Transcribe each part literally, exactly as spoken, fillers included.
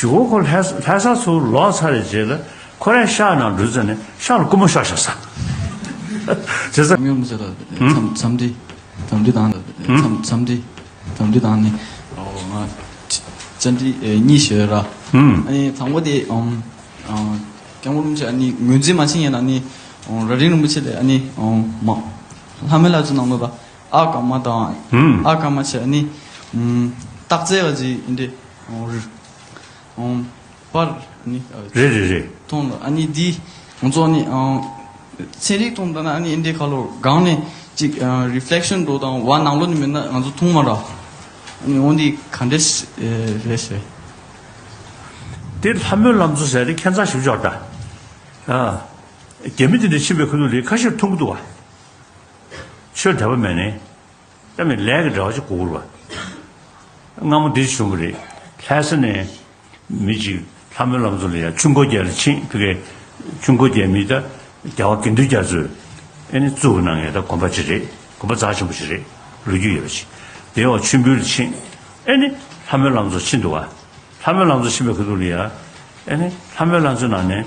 གཞུག་གུ་ཁོ་ལྷ་ས་ལྷ་ས་ཚུར་ལོག་ཚར་བའི་རྗེས་ལ་ཁོ་རང་ཤག་ནང་འགྲོ་ཙ་ནས་ཤག་ལ་སྐུ་མོ་ཤོར་ཤག་ཟེར། བྱས་ཙང་། ཨ་མྱོང་མི་བྱེད་ལ། ཨུམ། འཚམས་འཚམས་འདྲི། འཚམས་འདྲི་དང་། ཨུམ། འཚམས་འཚམས་འདྲི། འཚམས་འདྲི་དང་ནི། ཨོ་ང་བཅར་འདྲི་ཨེ་གཉིས་ཞུ་ཡ་ར། ཨུམ། ཨ་ནི་དང་པོ་དེ་ཨམ་ཨ་སྐྱབས་མགོན་རིན་པོ་ཆེ་ཨ་ནི་ངོས་འཛིན་མ་བྱེད་ཡིན་ན་ནི་ཨོ་རྭ་སྒྲེང་རིན་པོ་ཆེ་ལས་ཨ་ནི་ཨོ་མ་ལྷ་མོའི་ལྷ་མཛོད་ནང་ལོ་པ་ཨ་ཀ་མ་དང་། ཨུམ། ཨ་ཀ་མ་བྱས་ཨ་ནི་ཨམ་རྟགས་རྩལ་བ་ཅིག་ཡིན་ཏེ་ཨོ་རི་ཨོ་པར་ཨ་ནི་ཨ་རེད་རེད་རེད། མཐོང་ལ་ཨ་ནི་འདི་ང་ཚོ་ཨ་ནི་ཨོ་ཚན་རིག་མཐོང་ད་ན་ཨ་ནི་ཨིན་ཏེ་ཁ་ལོ་སྒང་ནས་ཅིག་ཨ་རི་ཕི་ལེག་ཤན་འགྲོ་དང་བ་ནང་ལོ་ནི་མེད་ན་ང་ཚོ་མཐོང་མ་ར། ཨ་ནི་འོ་འདི་ག་འདྲས་རེད་ཟེར། དེ་ལྷ་མོའི་ལྷ་མཛོད་ཟེར་དེ་ཁྱད་མཚར་ཞིག་འབྱོར་ད། ཨ། རྒྱ་མི་དེ་འདྲ་ཕྱིན་པའི་ཁ་ཐུག་ལས་ཁ་ཤས་མཐོང་གི་འདུག་བ། ཆོས་དད་པ་མེད་ནས། ད་མི་ལས་ཀྱི་འབྲེལ་བ་ཅིག་དགོས་ཀྱི་རེད་བ། སྔ་མོ་འདི་བྱུང་བ་རེད། ལྷ་ས་ནས་མི་གཅིག་ལྷ་མོའི་ལྷ་མཛོད་ལ་ཡ་ཆུ་འགོ་རྒྱག་ལ་ཕྱིན་ཕ་གིའི་ཆུ་འགོ་རྒྱག་མི་ད་རྒྱལ་བ་དགེ་འདུན་རྒྱ་མཚོས་ཨེ་ནི་བཙུགས་གནང་ཡས་ད་དགོན་པ་ཅིག་རེད། དགོན་པ་རྩ་ཆེན་པོ་ཅིག་རེད། ལོ་རྒྱུས་ཡོད་པ་ཅིག་དེའི་འོག་མཆོད་འབུལ་ལ་ཕྱིན། ཨེ་ནི་ལྷ་མོའི་ལྷ་མཛོད་ཕྱིན་འདུག་བ། ལྷ་མོའི་ལྷ་མཛོད་ཕྱིན་པའི་ཁ་ཐུག་ལ་ཡ། ཨེ་ནི་ལྷ་མོའི་ལྷ་མཛོད་ནང་ནས་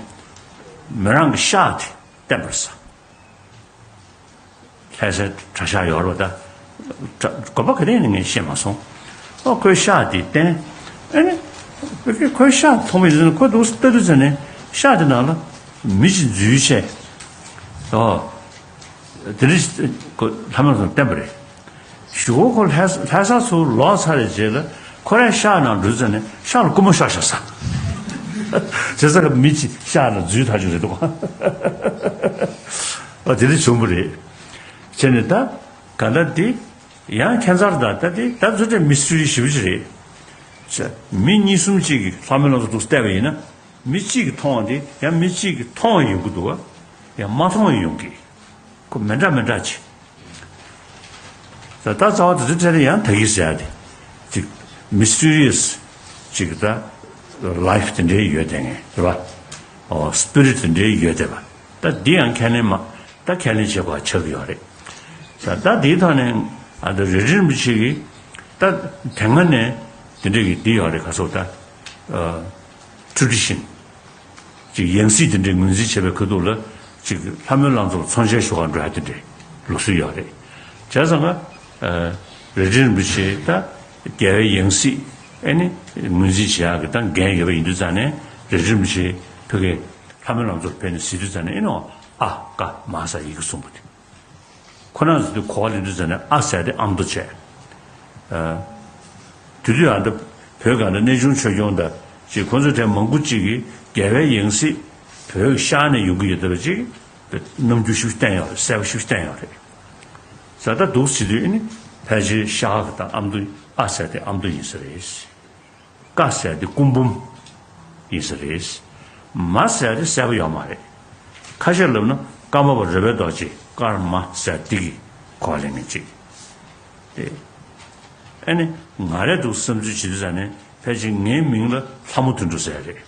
མི་རང་གི་ཤག་དེ་བསྟན་པར་ཟ། ལྷ་སའི་གྲྭ་ཤག་ཡོད་རེད་པ་ད། གྲྭ་དགོན་པ་ག་དེ་ཡིན་ནི་ངས་ཤེས་མ་སོང་། ཨོ་ཁོའི་ཤག་དེ་བསྟན། ཨེ་ནི་ཁོའི་ཤག་མཐོང་བ་ཡིན་ན་ཁོ་འདུག་ལྟ་དུས་ཙམ་ནས་ཤག་དེ་ནང་ལ་མི་ཞིག་འཛུལ་བྱས། ཨོ། དེ་འདྲ་ཁོ་ལྷ་མོ་ལ་བསྟན་པ་རེད། གཞུག་གུ་ཁོ་ལྷ་ལྷ་ས་ཚུར་ལོག་ཚར་བའི་རྗེས་ལ་ཁོ་རང་ཤག་ནང་འགྲོ་ཙ་ནས་ཤག་ལ་སྐུ་མོ་ཤོར་ཤག་ཟེར། བྱས་ཙང་མི་གཅིག་ཤག་ནང་འཛུལ་ཐག་ཆོད་རེད་འདུག་ཨ་དེ་འདྲ་བྱུང་བ་རེད། བྱས་ནས་ད་ག་ད་འདི་ཡང་ཁྱད་མཚར་ད་ད་འདི་ད་ཚོ་དེ་མི་སུ་ཡི་ཞིབ་ཞིབ་རེད། བྱས་མི་གཉིས་གསུམ་གཅིག་གིས་ལྷ་མོའི་ལྷ་མཛོད་འདུག་བལྟས་པ་ཡིན་ན་མི་གཅིག་གིས་མཐོང་བ་འདི་ཡང་མི་གཅིག་གིས་མཐོང་བ་ཡོང་གི་འདུག་ག་ཡང་མ་མཐོང་བ་ཡོང་གི། ཁོ་མི་འདྲ་མི་འདྲ་ཅིག་ད་ད་རྩ་བ་དེ་ཚོ་འཕྲལ་ཡང་ད་གིན་ཟེར་ཡ་དེ། ཅིག་མི་སི་ཊི་རི་ཡ་སི་ཅིག་ད་ལའིཕ་དེ་འདྲའི་ཡོད་དེ་ངས་རེད་པ། ཨོ་སི་པི་རི་ཊི་དེ་འདྲའི་ཡོད་དེ་པ། ད་འདི་ཡང་ཁས་ལེན་མ་ད་ཁས་ལེན་བྱེད་དགོས་ཆགས་ཀྱི་ཡོད་རེད། ད་ད་འདིའི་ཐོག་ནས་ཨ་ད་རྭ་སྒྲེང་རིན་པོ་ཆེ་གིས་ད་དེ་སྔ་ནས་དེ་འདྲའི་གི་འདི་ཡོད་རེད་ག་སོ་ད། ཨ་ཊེ་རེ་ཌི་ཤན། ཅིག་ཡང་སྲིད་དེ་འདྲའི་ངོས་འཛིན་བྱེད་པའི་ཁ་ཐུག་ལ་ཅིག་ལྷ་མོའི་ལྷ་མཛོད་ཚོང་མཇལ་ཞུ་གར་འགྲོ་ཡ་དེ་འདྲའི་ལུགས་སྲོལ་ཡོད་རེད། བྱས་ཙང་ང་ཨ་རྭ་སྒྲེང་རིན་པོ་ཆེ་ད་རྒྱལ་བའི་ཡང་སྲིད་ཨེ་ནི་ངོས་འཛིན་བྱེད་ཡག་གི་ད་འགན་ཡོད་པ་ཡིན་དུས་ཙང་ནས་རྭ་སྒྲེང་རིན་པོ་ཆེ་ཕ་གིའི་ལྷ་མོའི་ལྷ་མཛོད་ཕེབས་ནས་གཟིགས་དུས་ཙང་ནས་ཨེ་ནོ་ཨ་ཀ་མ་ས་ཡི་གེ་གསུངས་པ་དེ། ཁོ་རང་ཚོ་དེ་གོ་བ་ལེན་དུས་ཙམ་ནས་ཨ་ཟེར་དེ་ཨ་མདོ་བྱས། ཨ། དེ་དུས་ཨ་ད་བོད་སྒང་ལ་གནས་ཆུང་ཆོས་སྐྱོང་དང་ཅིག་ཁོ་ཚོ་དེ་མང་པོ་ཅིག་གིས་རྒྱལ་བའི་ཡང་སྲིད་བོད་ཤར་ནས་ཡོང་གི་ཡོད་བསྡད་པ་ཅིག་རྣམ་འགྱུར་ཞིག་བསྟན་ཡོད་རེད། གསལ་པོ་ཞིག་བསྟན་ཡོད་རེད། ཟ་ད་འདུག་ཟེར་དུས་ཨ་ནི་ཕལ་ཆེར་ཤར་གི་དང་ཨ་མདོ་ཨ་ཟེར་དེ་ཨ་མདོ་ཡིན་ས་རེད། ཀ་ཟེར་དེ་སྐུ་འབུམ་ཡིན་ས་རེད། མ་ཟེར་དེ་གསལ་པོ་ཡོད་མ་རེད། ཁ་ཤས་ལབ་ན་ཀརྨ་པ་རོལ་པའི་རྡོ་རྗེ་ཀརྨ་ཟེར་དེ་གི་གོ་བ་ལེན་མཁན་ཅིག་དེ། ཨ་ནི་ང་རེད་འདུག་བསམ་ཚུལ་བྱེད་དུས་ཙང་ནས་ཕལ་ཆེར་ངའི་མིང་ལ་ལྷ་མོ་དོན་གྲུབ་ཟེར་རེད།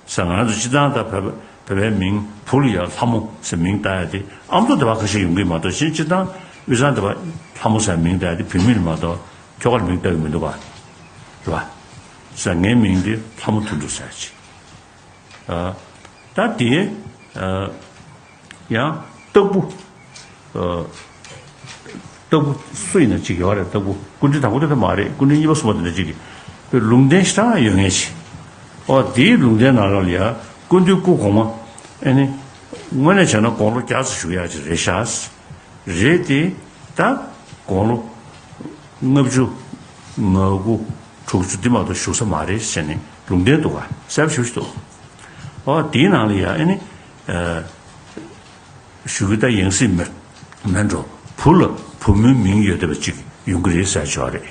ས་ང་རང་ཚོ་སྤྱིར་བཏང་ད་བོད་པ་བོད་པའི་མིང་བུ་ལ་ཡང་ལྷ་མོ་ཟེར་མིང་བཏགས་ཡ་དེ་ཨ་མདོ་དེ་བ་ཁ་ཤས་ཡོང་གི་མ་གཏོགས་གཞན་སྤྱིར་བཏང་དབུས་གཙང་དེ་བ་ལྷ་མོ་ཟེར་མིང་བཏགས་ཡ་དེ་བུད་མེད་ལ་མ་གཏོགས་ཁྱོ་ག་ལ་མིང་བཏགས་ཀྱི་མི་འདུག་བ། རེད་བ། ས་ངའི་མིང་དེ་ལྷ་མོ་དོན་གྲུབ་ཟེར་ཅིག་ཨ། ད་དེ་ཨ། ཡང་སྟག་བུ། ཨ། སྟག་བུ་སུ་ཡིན་ན་གཅིག་ཡོད་རེད། སྟག་བུ་སྐུ་ཕྲེང་དང་པོ་དེ་ད་མ་རེད། སྐུ་ཕྲེང་གཉིས་པ་གསུམ་པ་དེ་འདྲ་གཅིག་གིས་ལུང་བསྟན་ཞེ་དྲག་ཡོད་མཁན་ཞིག་ཨོ་དེའི་ལུང་བསྟན་ནང་ལོགས་ལ་ཡ་སྐུ་མདུན་སྐུ་གོང་མ་ཨེ་ནི་དངོས་གནས་བྱས་ན་དགུང་ལོ་བརྒྱ་ཙམ་བཞུགས་ཡག་ཅིག་རེད་ཤག་རེད་དེ་ད་དགུང་ལོ་ལྔ་བཅུ་ང་དགུ་དྲུག་ཅུ་འདི་མ་གཏོགས་བཞུགས་ས་མ་རེད་ཟེར་ནས་ལུང་བསྟན་འདུག་ག་གསལ་པོ་ཞེ་པོ་ཞིག་འདུག་ཨོ་དེའི་ནང་ལ་ཡ་ཨེ་ནི་ཨ། གཞུག་གི་ད་ཡང་སྲིད་མེད་མེད་འགྲོ་བུ་ལ་བུ་མོའི་མིང་ཡོད་བསྡད་པ་ཅིག་ཡོང་གི་རེད་ཟེར་ཆོག་རེད།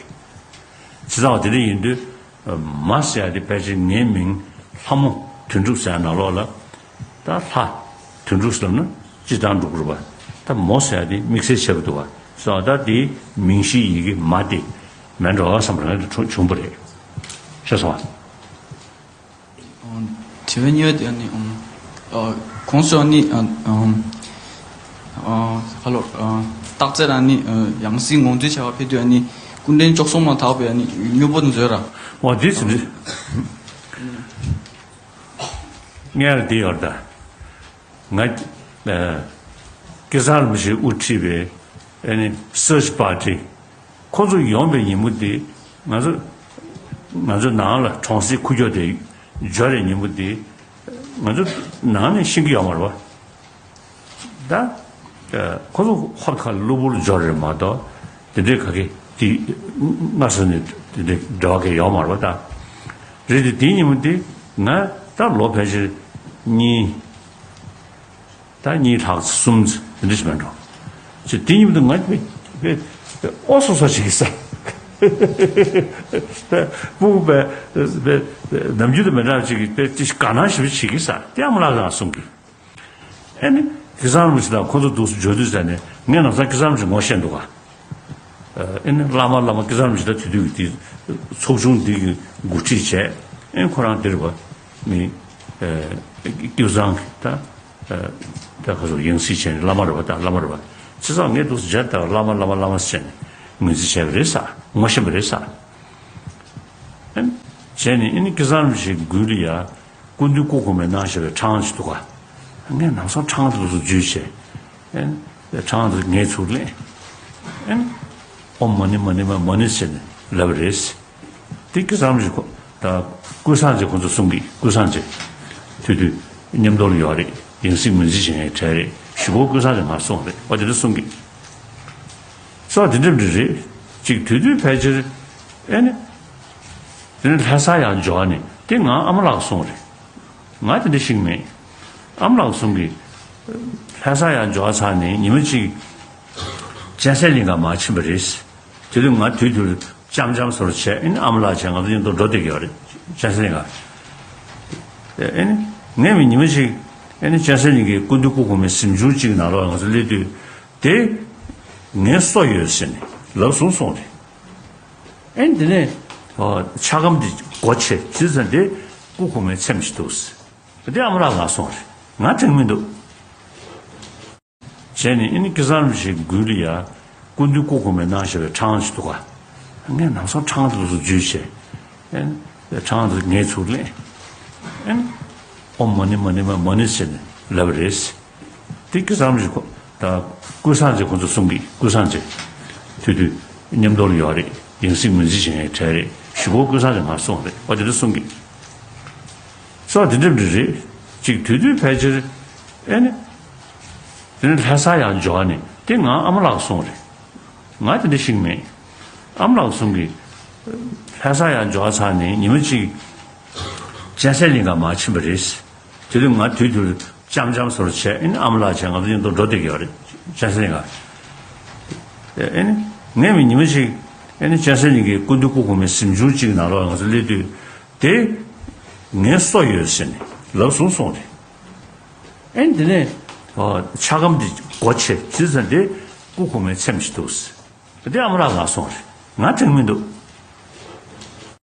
བྱས་ཙང་བ་དེ་འདྲ་ཡིན་དུས་མ་ཟེར་ཡ་དེ་ཕལ་ཆེར་ངའི་མིང་ལྷ་མོ་དོན་གྲུབ་ཟེར་ཡ་ནང་ལོགས་ལ་ད་ལྷ་དོན་གྲུབ་ཟེར་ན་སྤྱིར་བཏང་འགྲོ་གི་རེད་པ། ད་མོ་ཟེར་ཡ་དེ་དམིགས་བསལ་བྱས་པ་འདུག་པ། སོ་ད་དེ་མིང་གཞིའི་ཡི་གེ་མ་དེ་མེད་འགྲོ་བསམ་རང་བྱུང་བ་རེད། ཤེས་སོང་ཨ། དྲི་བ་གཉིས་པ་དེ་ནི་ཨམ། ཨ། གོང་སོ་ནི་ཨམ། ཨ། ཧ་ལོ། ཨ། སྟག་རྩེ་ར་ནི་ཡང་སྲིད་ངོས་འཛིན་བྱ་བ་ཕེབས་དུས་ཨ་ནི་སྐུ་ཕྲེང་བཅུ་གསུམ་མ་དག་པའི་ཨ་ནི་མྱུར་པོ་དུ་མཛོད་ར། ཨོ་དེ་ཚོ་ནི། ངས་ལ་འདི་ཡོད་ད། ང་ཨ། སྐལ་བཟང་རིན་པོ་ཆེས་དབུ་ཁྲིད་པའི་ཨ་ནི་སར་ཆི་པར་ཊི། ཁོ་ཚོ་ཡོང་པའི་ཉིན་མོ་དེ། ང་ཚོ་ང་ཚོ་ནང་ལ་གྲོང་གསེབ་ཁུག་ཀྱོག་དེ་འབྱོར་བའི་ཉིན་མོ་དེ། ང་ཚོ་ནང་ནས་ཤེས་ཀྱི་ཡོད་མ་རེད་པ། ད། ཁོ་ཚོ་ཧོབ་ཁ་གློ་བུར་འབྱོར་རེད་མ་གཏོགས། དེ་འདྲའི་ག་གེ་དེ་སྔ་ས་ནས་དེ་འདྲའི་འབྲེལ་བ་གེ་ཡོད་མ་རེད་པ་ད། རེད་དེ་དེའི་ཉིན་མོ་དེ་ང་ད་ལོ་ཕལ་ཆེར་གཉིས། ད་གཉིས་ལྷག་གསུམ་དེ་འདྲ་ཞིག་མེད་འགྲོ། ཅེས་དེ་ཉིན་མོ་དེ་ང་དཔེ་དཔེ་ཨོ་སོ་སོ་བྱེད་ཀྱི་ས། དཔེ་སྤུ་གུ་དཔེ་དཔེ་ནམ་རྒྱུན་དུ་མི་འདྲ་བ་ཅིག་གིས་དཔེ་དེ་དགའ་སྣང་ཞེ་པོ་བྱེད་ཀྱི་ས་དེ་ཨ་མ་ལགས་ལ་གསུང་གི། ཨེ་ནི་སྐལ་བཟང་རིན་པོ་ཆེ་དང་ཁོ་ཚོ་འདུག་སེ་འབྱོར་དུས་ཙ་ནས་ངས་ལམ་སང་སྐལ་བཟང་རིན་པོ་ཆེ་ངོ་ཤེས་འདུག་ག། ཨེ་ནི་བླ་མ་བླ་མ་སྐལ་བཟང་རིན་པོ་ཆེ་ད་དེ་དུས་ཀྱི་དེ་ཚོགས་ཆུང་འདི་གི་འགོ་ཁྲིད་བྱས། ཨེ་ནི་ཁོ་རང་འདིར་བ་མི་སྐལ་བཟང་གི་ད་ད་ཁོ་ཚོ་ཡང་སྲིད་བྱས་ནས་བླ་མ་རེད་བ། ད་བླ་མ་རེད་བ། བྱས་ཙང་ངས་འདུག་སེ་མཇལ་ད་བླ་མ་བླ་མ་བླ་མ་ཟེར་ནས་ངོས་འཛིན་བྱས་པ་རེད་ས། ངོ་ཤེས་པ་རེད་ས། ཨེ་ནི་བྱས་ནས་ཨེ་ནི་སྐལ་བཟང་རིན་པོ་ཆེའི་མགུལ་ལ་ཡ། སྐུ་མདུན་སྐུ་གོང་མས་གནང་བཞག་པའི་ཕྲེང་བ་ཅིག་འདུག་ག། ངས་ལམ་སང་ཕྲེང་བ་དེ་ཚོ་འཇུས་བྱས། ཨེ་ནི་ཕྲེང་བ་དེ་ངས་ཚུར་ལེན། ཨེ་ནི་ཨོཾ་མ་ཎི་མ་ཎི་མ་མ་ཎི་ཟེར་ནས་ལབ་པ་རེད། དེ་སྐལ་བཟང་རིན་པོ་ཆེ་ཁོ་དང་ཀུན་བཟང་རྗེ་ཁོ་ཚོ་གསུང་གི། ཀུན་བཟང་རྗེ་དེ་དུས་མཉམ་དུ་ཡོད་རེད། ཡང་སྲིད་ངོས་འཛིན་བྱེད་མཁན་གྲས་རེད། གཞུག་གུ་ཀུན་བཟང་རྗེ་ང་གསུང་རེད་བ། དེ་འདྲ་གསུང་གི། ས་དེ་འདྲ་འདྲ་རེད། ཅིག་དེ་དུས་ཕལ་ཆེར་ཨེ་ནི། དེ་ནས་ལྷ་ས་ཡར་འབྱོར་ནས་དེ་ང་ཨ་མ་ལགས་གསུང་རེད། ང་དེ་འདྲ་ཤེས་ཀྱི་མེད། ཨ་མ་ལགས་གསུང་གི། ལྷ་ས་ཡར་འབྱོར་ཚར་ནས་ཉི་མ་གཅིག་སྤྱན་གསལ་གླིང་ག་མར་ཕྱིན་པ་རེད། དེ་དུས་ང་དུས་དུས་འཆམ་འཆམ་བཟོ་འདྲ་བྱས། ཨེ་ནི་ཨ་མ་ལགས་བྱས་ང་ཚོ་མཉམ་དུ་འགྲོ་བསྡད་ཀྱི་ཡོད་རེད། སྤྱན་གསལ་གླིང་ག། ཨེ་ནི་ངས་མི་ཉི་མ་གཅིག་ཨེ་ནི་སྤྱན་གསལ་གླིང་གི་སྐུ་མདུན་སྐུ་གོང་མའི་གཟིམ་ཆུང་གཅིག་ནང་ལོགས་ང་ཚོ་སླེབས་དུས། དེ་ངའི་སོ་ཡོད་ཟེར་ནས་ལབ་སོང་གསུངས་རེད། ཨེ་ནི་དེ་ནས་ཆ་སྒམ་དེ་སྒོ་ཕྱེ་དུས་ཙམ་དེ་སྐུ་གོང་མའི་ཚེམས་ཤིག་འདུག་ཟེར། དེ་ཨ་མ་ལགས་ལ་སོང་རེད། ང་དྲན་མི་འདུག། བྱས་ནས་ཨེ་ནི་སྐལ་བཟང་རིན་པོ་ཆེའི་མགུལ་ལ་ཡ། སྐུ་མདུན་སྐུ་གོང་མས་གནང་བཞག་པའི་ཕྲེང་བ་ཅིག་འདུག་ག། ངས་ལམ་སང་ཕྲེང་བ་དེ་ཚོ་འཇུས་བྱས། ཨེ་ནི་ཕྲེང་བ་དེ་ངས་ཚུར་ལེན། ཨེ་ནི་ཨོཾ་མ་ཎི་མ་ཎི་མ་མ་ཎི་ཟེར་ནས་ལབ་པ་རེད། དེ་སྐལ་བཟང་རིན་པོ་ཆེ་ཁོ་དང་ཀུན་བཟང་རྗེ་ཁོ་ཚོ་གསུང་གི། ཀུན་བཟང་རྗེ་དེ་དུས་མཉམ་དུ་ཡོད་རེད། ཡང་སྲིད་ངོས་འཛིན་བྱེད་མཁན་གྲས་རེད། གཞུག་གུ་ཀུན་བཟང་རྗེ་ང་གསུངས་རེད་བ། དེ་འདྲ་གསུང་གི། ས་དེ་འདྲ་འདྲ་རེད། ཅིག་དེ་དུས་ཕལ་ཆེར་ཨེ་ནི། དེ་ནས་ལྷ་ས་ཡར་འབྱོར་ནས་དེ་ང་ཨ་མ་ལགས་གསུང་རེད། ང་དེ་འདྲ་ཤེས་ཀྱི་མེད། ཨ་མ་ལགས་གསུང་གི། ལྷ་ས་ཡར་འབྱོར་ཚར་ནས་ཉི་མ་གཅིག་སྤྱན་གསལ་གླིང་ག་མར་ཕྱིན་པ་རེད། དེ་དུས་ང་དུས་དུས་འཆམ་འཆམ་བཟོ་འདྲ་བྱས། ཨེ་ནི་ཨ་མ་ལགས་བྱས་ང་ཚོ་མཉམ་དུ་འགྲོ་བསྡད་ཀྱི་ཡོད་རེད། སྤྱན་གསལ་གླིང་ག། ཨེ་ནི་ངས་མི་ཉི་མ་གཅིག་ཨེ་ནི་སྤྱན་གསལ་གླིང་གི་སྐུ་མདུན་སྐུ་གོང་མའི་གཟིམ་ཆུང་གཅིག་ནང་ལོགས་ང་ཚོ་སླེབས་དུས། དེ་ངའི་སོ་ཡོད་ཟེར་ནས་ལབ་སོང་གསུངས་རེད། ཨེ་ནི་དེ་ནས་ཆ་སྒམ་དེ་སྒོ་ཕྱེ་དུས་ཙམ་དེ་སྐུ་གོང་མའི་ཚེམས་ཤིག་འདུག་ཟེར། དེ་ཨ་མ་ལགས་ལ་སོང་རེད། ང་དྲན་མི་འདུག།